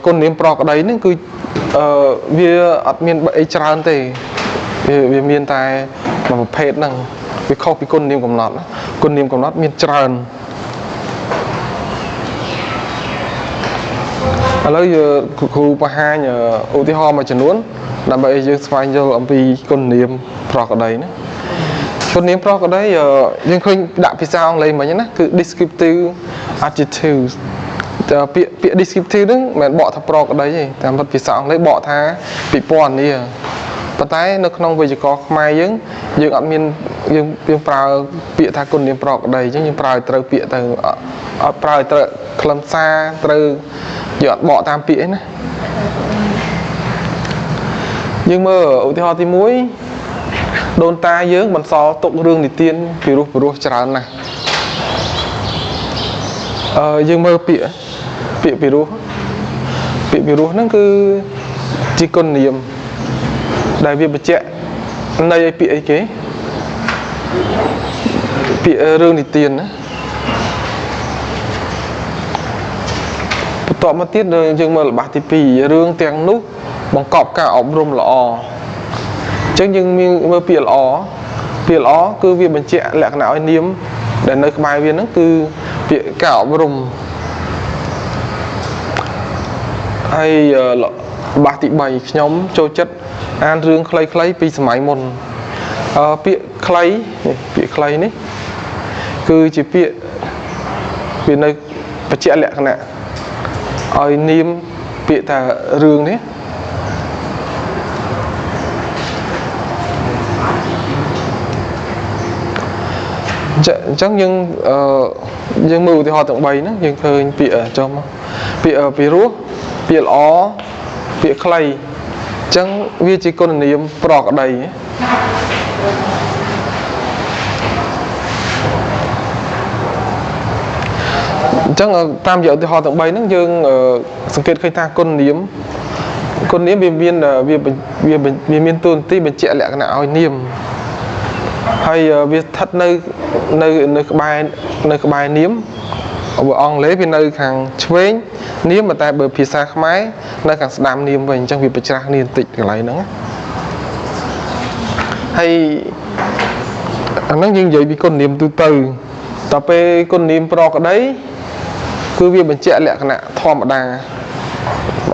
គុណនាមប្រក្តីហ្នឹងគឺវាអត់មានអីច្រើនទេវាមានតែមួយប្រភេទហ្នឹងវាខុសពីគុណនាមកំណត់គុណនាមកំណត់មានច្រើនឥឡូវយើងគ្រូបង្ហាញឧទាហរណ៍មួយចំនួនដើម្បីឲ្យយើងស្វែងយល់អំពីគុណនាមប្រក្តីណាគុណនាមប្រក្តីយើងឃើញដាក់ភាសាអង់គ្លេសមិញណាគឺ descriptive adjectives ពាក្យ descriptive ហ្នឹងមិនមែនបកថាប្រក្តីទេតាមពិតភាសាអង់គ្លេសបកថាពិពណ៌នាប៉ុន្តែនៅក្នុងវេយ្យាករណ៍ខ្មែរយើងយើងអត់មានយើងប្រើពាក្យថាគុណនាមប្រក្តីអញ្ចឹងយើងប្រើឲ្យត្រូវពាក្យទៅអត់ប្រើឲ្យត្រូវខ្លឹមសារត្រូវយើងអត់បកតាមពាក្យឯណាយើងមើលឧទាហរណ៍ទី1ដូនតាយើងបន្សល់ទុករឿងនិទានពីរោះច្រើនណាស់យើងមើលពាក្យពីរោះពាក្យពីរោះហ្នឹងគឺជាគុណនាមដែលវាបញ្ជាក់ន័យឲ្យពាក្យអីគេពាក្យរឿងនិទានណាបន្ទាប់មកទៀតយើងមើលល្បះទី2រឿងទាំងនោះបង្កប់ការអប់រំល្អអញ្ចឹងយើងមានមើលពាក្យល្អពាក្យល្អគឺវាបញ្ជាក់លក្ខណៈឲ្យនាមដែលនៅក្បែរវាហ្នឹងគឺពាក្យការអប់រំហើយល្បះទី3ខ្ញុំចូលចិត្តអានរឿងខ្លីៗពីសម័យមុនពាក្យខ្លីនេះពាក្យខ្លីនេះគឺជាពាក្យវានៅបញ្ជាក់លក្ខណៈឲ្យនាមពាក្យថារឿងនេះអញ្ចឹងយើងមើលឧទាហរណ៍ទាំង3ហ្នឹងយើងឃើញពាក្យចុះមកពាក្យពីរោះពាក្យល្អពាក្យខ្លីអញ្ចឹងវាជាគុណនាមប្រក្តីអញ្ចឹងតាមរយៈឧទាហរណ៍ទាំង3ហ្នឹងយើងសង្កេតឃើញថាគុណនាមវាមានវាមានតួនាទីបញ្ជាក់លក្ខណៈឲ្យនាមហើយវាស្ថិតនៅនៅក្បែរនាមបើអង់គ្លេសវានៅខាងឆ្វេងនាមតែបើភាសាខ្មែរនៅខាងស្ដាំនាមវិញអញ្ចឹងវាប្រច្រាស់គ្នាបន្តិចកន្លែងហ្នឹងហើយអាហ្នឹងយើងនិយាយពីគុណនាមទូទៅដល់ពេលគុណនាមប្រក្តីគឺវាបញ្ជាក់លក្ខណៈធម្មតា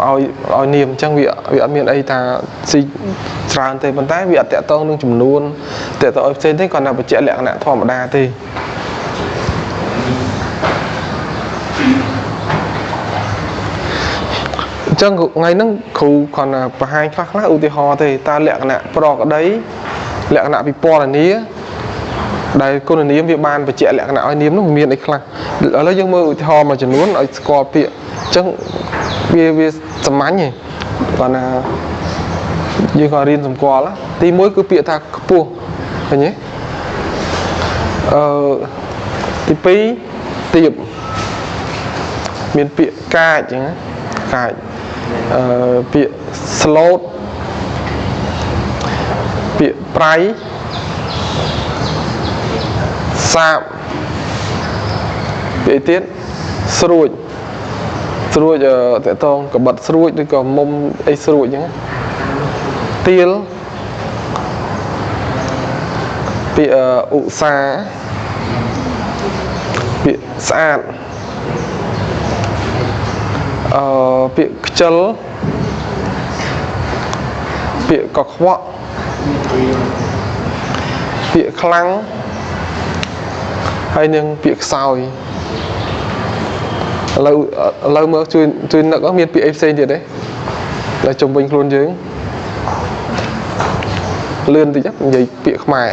ឲ្យនាមអញ្ចឹងវាអត់មានអីថាស៊ីច្រើនទេប៉ុន្តែវាអត់តាក់ទងនឹងចំនួនតាក់ទងឲ្យផ្សេងទេគ្រាន់តែបញ្ជាក់លក្ខណៈធម្មតាទេអញ្ចឹងថ្ងៃហ្នឹងគ្រូគ្រាន់តែបង្ហាញខ្លះៗឧទាហរណ៍ទេតើលក្ខណៈប្រក្តីលក្ខណៈពិពណ៌នាដែលគុណនាមវាបានបញ្ជាក់លក្ខណៈឲ្យនាមនោះមានអីខ្លះឥឡូវយើងមើលឧទាហរណ៍មួយចំនួនឲ្យស្គាល់ពាក្យអញ្ចឹងវាសាមញ្ញទេគាត់ណាយើងក៏រៀនសម្គាល់ទី1គឺពាក្យថាខ្ពស់ឃើញទេទី2ទៀបមានពាក្យកាចអញ្ចឹងកាចពាក្យស្លូតពាក្យប្រៃសាបពាក្យទៀតស្រួចស្រួចតកតងកបិតស្រួចឬក៏មុំអីស្រួចអញ្ចឹងទៀលពាក្យឧស្សាហ៍ពាក្យស្អាតពាក្យខ្ជិលពាក្យកខ្វក់ពាក្យខ្លាំងហើយនឹងពាក្យខ្សោយឥឡូវមើលជួយនឹកមានពាក្យអីផ្សេងទៀតទេដែលជុំវិញខ្លួនយើងលឿនតិចនិយាយពាក្យខ្មែរ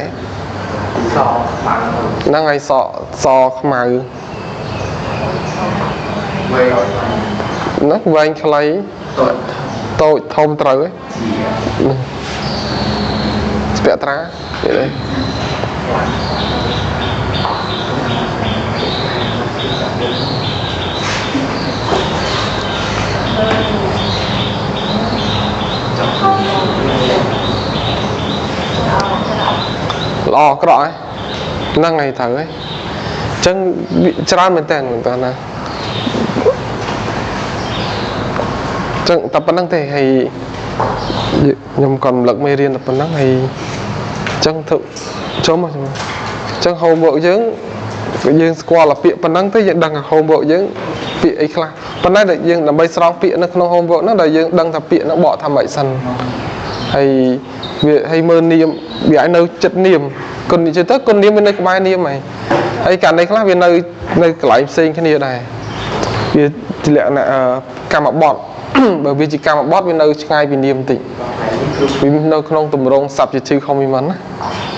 សខ្មៅហ្នឹងហើយសខ្មៅវែងណាវែងខ្លីតូចធំត្រូវឯងស្ពាក់ត្រានិយាយល្អអាក្រក់ហ្នឹងហើយត្រូវហើយអញ្ចឹងច្រើនមែនតើណា ចឹងតែប៉ុណ្្នឹងទេ ហើយខ្ញុំក៏រំលឹកមេរៀនតែប៉ុណ្្នឹងហើយ។ ចឹងធ្វើចូលមក ចឹង homework យើង យើងស្គាល់តែពាក្យប៉ុណ្ណឹងទៅ យើងដឹងថា homework យើងពាក្យអីខ្លះ ប៉ុន្តែដែលយើងដើម្បីស្រង់ពាក្យនៅក្នុង homework ហ្នឹង ដែលយើងដឹងថាពាក្យហ្នឹងបកថាម៉េចសិន ហើយវាហើយមើលនាម វាអាចនៅចិត្តនាម គុណនិយាយទៅ គុណនាមវានៅក្បែរនាមហើយ ហើយករណីខ្លះវានៅកន្លែងផ្សេងគ្នាដែរ វាជាលក្ខណៈកម្មបត្តិ បើវាជាកម្មបត្តិ វានៅឆ្ងាយពីនាមបន្តិច វានៅក្នុងទម្រង់ subjective complement ណា។